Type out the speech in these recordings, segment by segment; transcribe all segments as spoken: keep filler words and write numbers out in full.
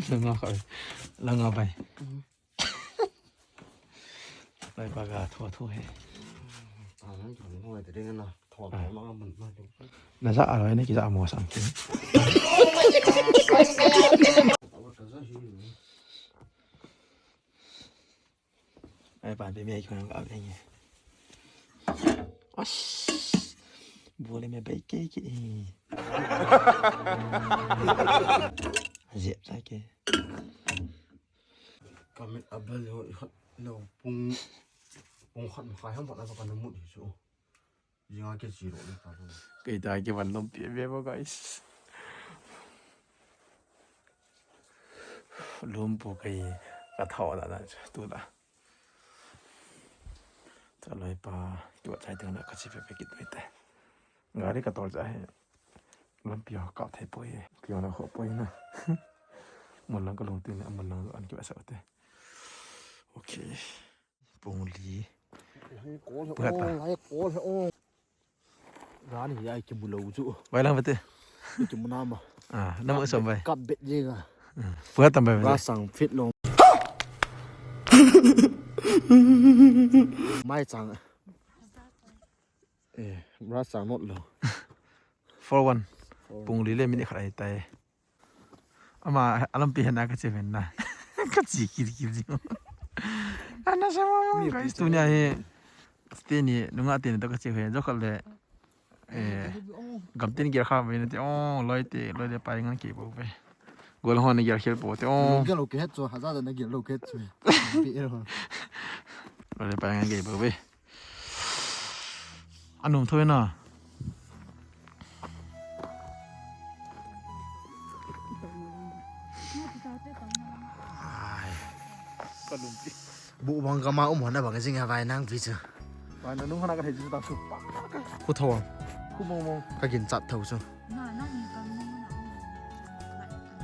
Langa ka. Langa bai. Lai pa ga tho tho he. Na za a loi ne ki za mo sang ki. Ai pa be me ki ko ga be ni. As. Bole me bai ke ki. Zep sa ke. Ka mit a bel lou, lou pung, pung khat makhai ham pat a ka na mut hi chu. Jinga ke chi lo le ka lo. Kei ta ke van lom pi ve bo, guys. Lom pu kei ka thau da da chu tu da. Cha loi pa, tu chai teng na ka chi pe pe kit ve te. Gari ka tol cha he. Lampi ho kap thei poi e. Kiona ho poi na. Mun lang ka lung tin, mun lang an ki ba sa te. Okay. Pung li. Lai kol he Pung ta. O, lai kol he o. Ran hi ai ki bu lo chu. Vai lang ba te. Ki mu na ma. Ah, na ma som vai. Kap bet je ga. Pung tam vai. Ra sang fit lo. Mai chang. Eh, bra sang not lo. Four one. Four one. Pung li le minute khat ahi tai. Ama, alampi hena ka che ven na. Ka chi kil kil ji. Ana sa mo mo, guys, tunia hi. Teni, nunga teni to ka che ven. Jo khat le. Eh, gam teni gel kha ven te. Oh, loi te, loi te pai ngan ki bo ve. Gol hon gel khel po te. Oh. Gel lo ke het chu, haza da na gel lo ke het chu. Pi ero. Loi te pai ngan ki bo ve. Anum thoi na. Ai. Ka lum pi. Bu bang ka ma um hon na bang jing ha vai nang pi chu. Vai na nung hana ka thei chu ta su pa. Khu thawang. Khu mong mong. Ka gin chat tho chu. Na, nang ni ka mong na.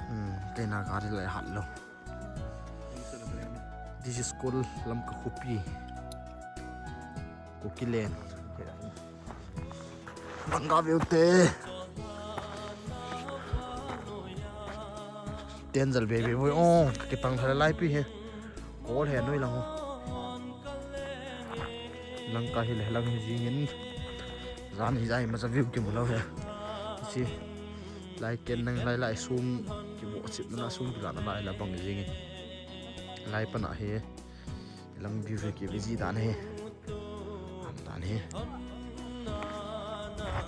Hmm, te na ka ri lai hat lo. This is called Lamka Khopi. Kuki land. Banga view te. Ten jal be be voi o, kitang thale lai pi he. Kol he noi lang ho. Lamka hi le lang hi jingin. Jan hi jai ma sa view ki mu lo he. Si. Lai ken nang lai lai sum ki bo chip na sum ki la na lai la bang jingin. Lai pa na he. Lang view view ki busy dan he. Am dan he.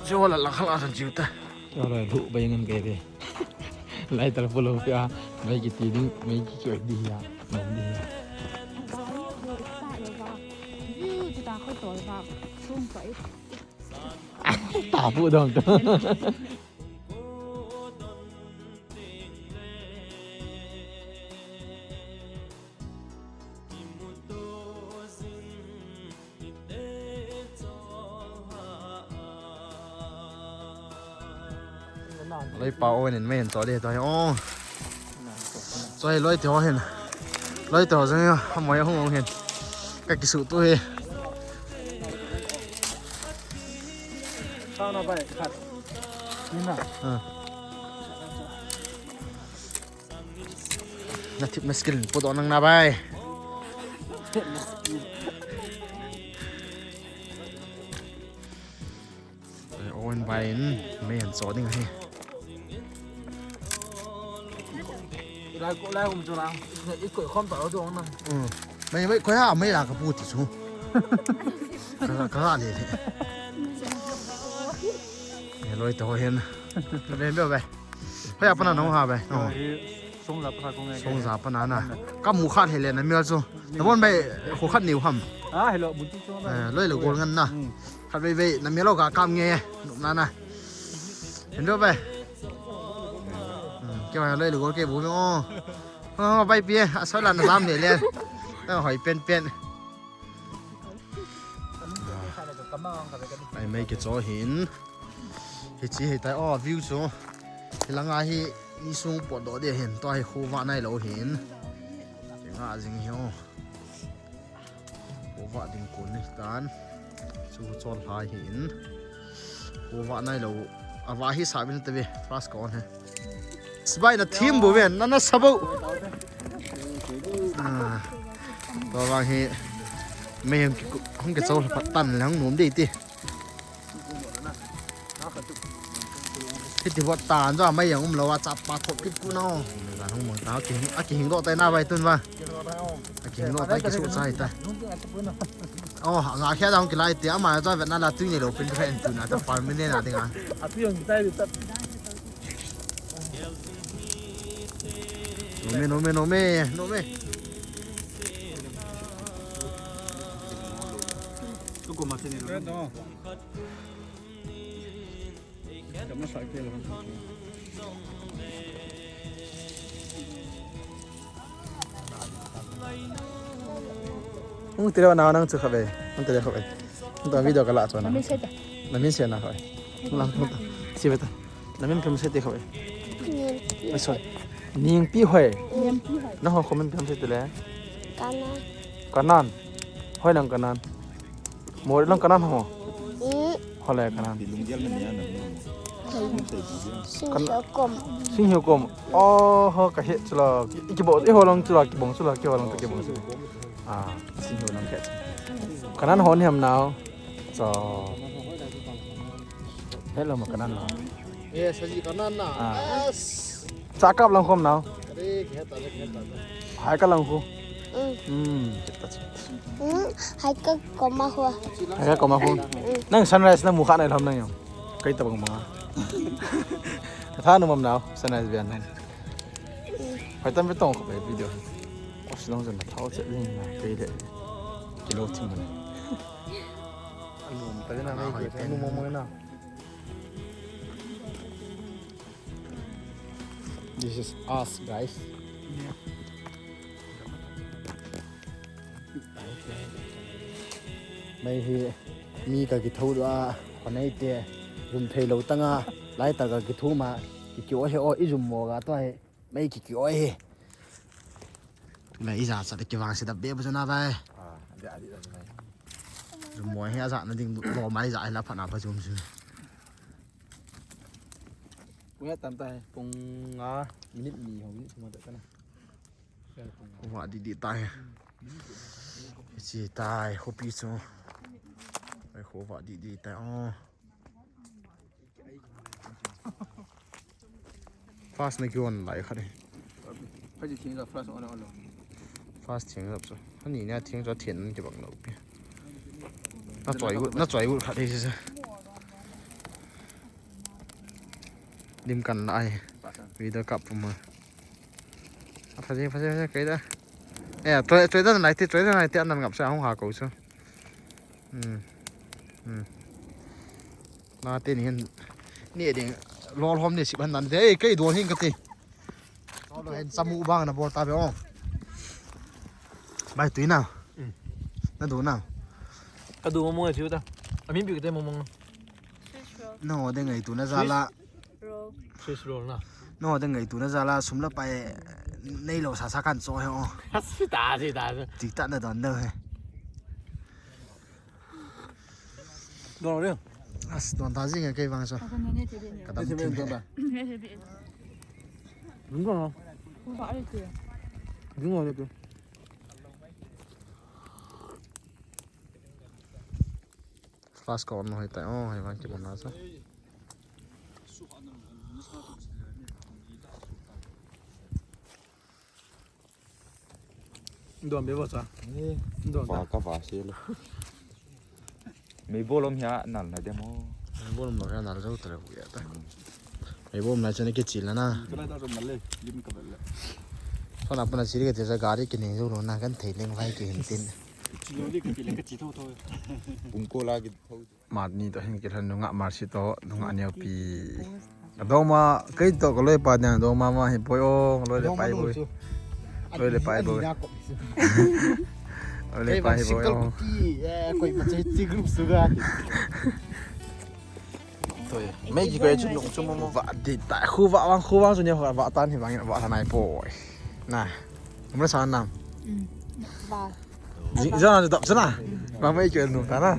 Jo la la khala san jiu ta. Jo la lu bai ngan ke de. Lai tal polo pia. Mai ki ti ding, mai ki ki di ya. Mai di ya. View chu ta khoi tol ba. Sum pa i. Ta pu dong ta. Loi pa o nen mai en to de to o. Choi loi te ho hin. Loi te ho jeng yo, amoi hung hung hin. Ka kisu tu hi. Sao na bai khat. Ni na. Ah. Na thip na skill po do nang na bai. Eh, Owen bai in, mai an cho ding ahi. Lai ko, lai um cho lang. I ko khom ta do na. Hmm. Mai, mai, ko ha, mai la ka pu ti chu. Ka, ka ha le le. Eh, loi to hen. Be, be, be. Hoiya pana nong ha be. Oh. Songja pana kong nge. Songja pana na. Kamu khat hele na mial chu. Na bon be khu khat niu ham. Ah, hello, mun chu chu. Eh, loi le gol ngan na. Hmm. Khat be be na mial lo ka kam nge. Na na. Hello be. Hmm, ke ma loi le gol ke bu me o. Oh, bai pi. Asol la na lam le le. Ta hoi pen pen. Ai mai ke cho hin. Hichi hei tai o view chu. Hilanga hi ni sung pot do de hin to hi khu va nai lo hin. Nga jing hi o. Khu va ding kun ni tan. Chu chol hai hin. Khu va nai lo. Ava hi sa bin te ve. Flash ka on he. Sibai na thim bo ven. Na na sabo. Tua vang hi mei hung ki, hung kichol phat tan le hung nom ding ti. Hiti vot tan jo mei hung um lou a chapa thop kit ku nau. Jan hung mong ta ki, a kihing doh tai na vai tun va. A kihing doh tai kisu chai ta. Oh, nga khia dang kilai ti ama jo vet na la tui nei lou pin kha en tu na ta permanent na ding a. A tu jong tai ta. Nome, nome, nome, nome. Hung tile na nang chu kha ve. Hung tile kha ve. Hung ta video ka la chu na. Namin se ta. Namin se na kha ve. Hung la, hung ta. Si ve ta. Namin pem se te kha ve. Nin. Ai, sorry. Ningpi Hoi. Ningpi Hoi. Na ho comment pem se te le. Kanan. Kanan. Hoi nang Kanan. Mori lang Kanan ho. Mm. Ho le Kanan. Sing Hyo Kom. Sing Hyo Kom. Oh, ho ka het chula. Ki, ki bo, e ho lang chula, ki bong chula, ki ho lang ki bong chula. Ah, Sing Hyo lang het. Kanan ho ni ham nau. Cho. Hello ma Kanan ho. Yes, haji Kanan na. Ah. Yes. Cha kap lang khom nau. Are, kheta le, kheta le. Hai ka lang khu. Mm. Mm, kheta chi. Mm, hai ka koma khu. Hai ka koma khu. Mm. Nang sunrise na mu kha nai lhom nang yo. Kai ta bang bang a. Tha nu mam nau, sunrise bian nang. Hai tam ve tong khu video. Os long jan thao che ling na kai le. Kilo thim na. Anu ta na mai ke, anu mo mo na. This is us, guys. Mei hi mi ka kitho a, khonei te, jum thei lou tanga, lai ta ka kitho ma, ki kio he o, i jum mo ga to he, mei ki kio he. Tuna i ja sa ki vang se da be bu na vai. Ah, dia di da mai. Jum mo he a ja na ding lo mai ja he la pha na pa jum su. Pung ya tam ta he, pung nga minute ni ho minute suma ta na. Khovah didi tai. Hiche tai, khopi chu. Ai, khovah didi tai. Oh. Flash na ki on lai khat e. Flash theng jap, flash on, on lo. Flash theng jap chu. Ani nia theng chu theng kibang lou pi. Na choi ut, na choi ut khat e chu. Lim kan lai. Video kap puma. A, pha je, pha je, pha je, kai da. Eh, choi, choi da nai te, choi da nai te, an nan ngap sa hung ha ko sa. Hmm. Hmm. Na te ni hin. Ni ding. Lol hom ni sip han nan te. Eh, kai don hin ka ti. Lol hen samu bang na bol ta be o. Bai tui na. Hmm. Na du na. Ka du mo mo chiu ta. Ami bi te mo mo. No, de ngai tu na jala. Roll. Swiss roll na. No, de ngai tu na jala sum la pai nei lo sa sa kan cho he o. Sita, sita. Tik ta na don de he. Don de. As don ta jing ke bang so. Ka dam tin. Ding ko. Ding ko. Flash ko on hoi tai o, hoi vang ki bon asa. Don be bo sa. Don. Ba ka ba se lo. Mei bolom hia nal na demo. Mei bolom lo hia nal jo tare hu ya ta. Mei bolom na chane ke chil na. Ka na ta so nal le, lim ka bel le. Phone apna chiri ke te sa gari ke nei jo lo na kan thei leng vai ke hin tin. Chi lo le ke le ke chi tho tho. Pung ko la ke tho. Mat ni to hin kilhan nunga marsi to nunga neo pi. Doma kai to ko loi pa dan doma ma hi poi o loi le pai boi. Loi le pai boi. Loi le pai boi o. Koi ma che ti group su ga. Toi. Mei ki koi chu nung chu mo mo va di ta khu va wang khu wang chu ne ho va tan hi wang va ta nai poi. Na. Mo sa nam. Va. Jana dap jana. Ba mai ke nu ta na.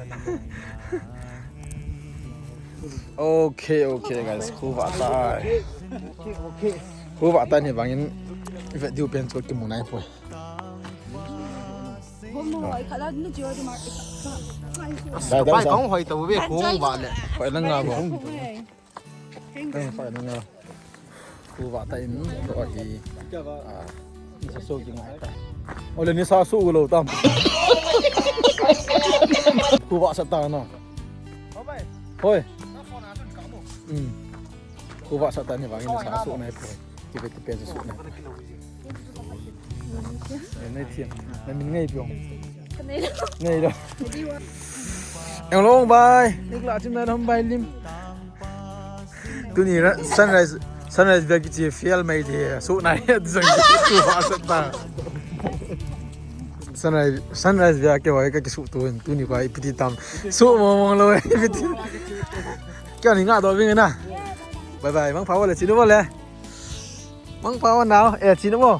Okay, okay, guys. Khu va tai. Khu va tai ni bangin video pen chu kimu nai poi. Dai, dai, bai, sa. Kong hoi tau ve, kong ba le. Hoi lang nga ba. Kong hoi lang nga. Khu va ta in, to hi. Ah, ni sa so ki ngai ta. Ole ni sa so lo tam. Khu va sa ta na. Hoi. Hmm. Khu va sa ta ni vang ni sa so nai po. Ki ve ti pe so nai. Nei thiam. Na min ngai piong. Nei lo. Nei lo. Eng long bai. Nik la chim na dam bai lim. Tuni ra-, sunrise, sunrise via kichi fail mai de. Su nai zang su va sa ta. Sunrise, sunrise via ke hoi ka ki su tu. Tuni ko ipiti tam. Su mo mo lo ipiti. Kya ni nga do ving na. Bye bye. Mang pha le chi lo le. Mang pha nau. Eh, chi no mo.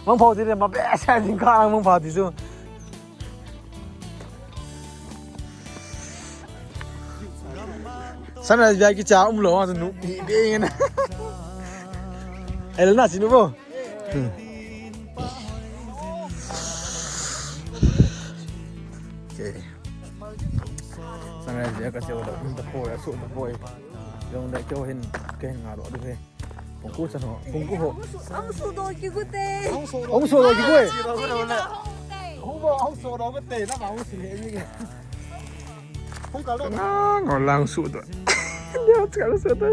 Mang pha ti le ma be sa jing ka mang pha ti su. Sunrise via kicha um lo, a nu pi be na. El na sinu bo. Hmm. Okay. Sunrise via ka se lo, um, the boy, so the boy. Yung le kyo hin, kyo hin nga do du he. Pungku chan ho, pungku ho. Ang su do ki gu te. Ang su do ki gu e. Hu bo ang su do ki te, na ma ang su he ni. Hung ka lo. Nga, nga lang su do. Lia cha lo su do.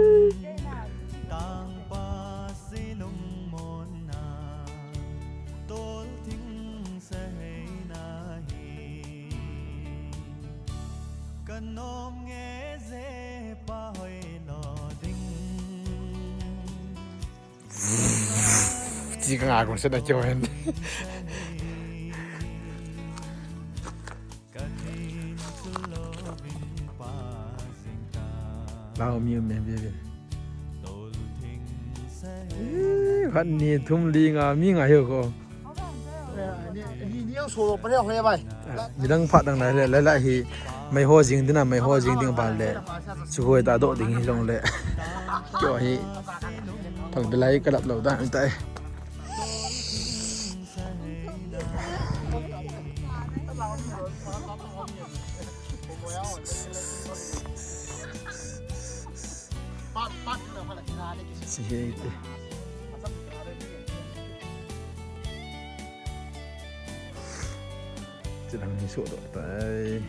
Chi ka nga kong se da kyo hen. Lao mi me be be. Ih, khat ni thum li nga mi nga hiu ko. Ni, ni, ni ang solo pa ria hoya bai. Midang phat dang lai, lai, lai, lai hi. Mai ho jing ding a, mai ho jing ding ban le. Chu hoi ta do ding hi long le. Kyo hi. Thal bilai ka lap lo da ta. Si he te. Chi dang ni so do tai.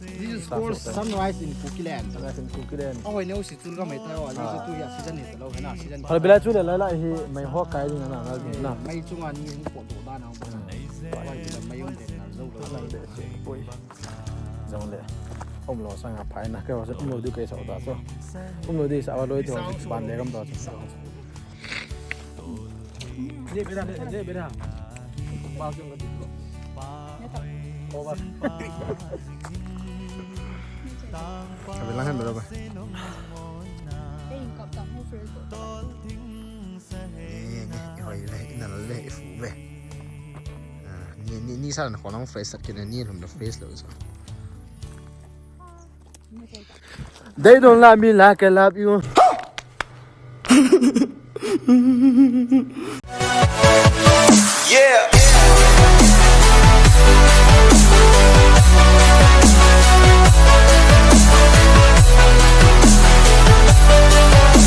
This is called sunrise in Kukiland. Sunrise in Kukiland. Oh, I know, si chul ka mai ta, oh, I know, tu ya season ni ta lo, na season. Hal bila chu le la la hi mai ho kai ding na, na ding na. Mai chunga ni hung po do da na. Mai um den na zo lo. Jong le. Um lo sang a phai na, ke ho um lo du ke sa da so. Um lo du sa wa lo to ban le gam da so. Sabi lang hen, bro, ba? Eh, eh, eh, hoi le, ina le, ifu be. Ah, ni, ni, ni sa na ko lang fresh sak kina ni lum na fresh lo so. They don't love me like I love you.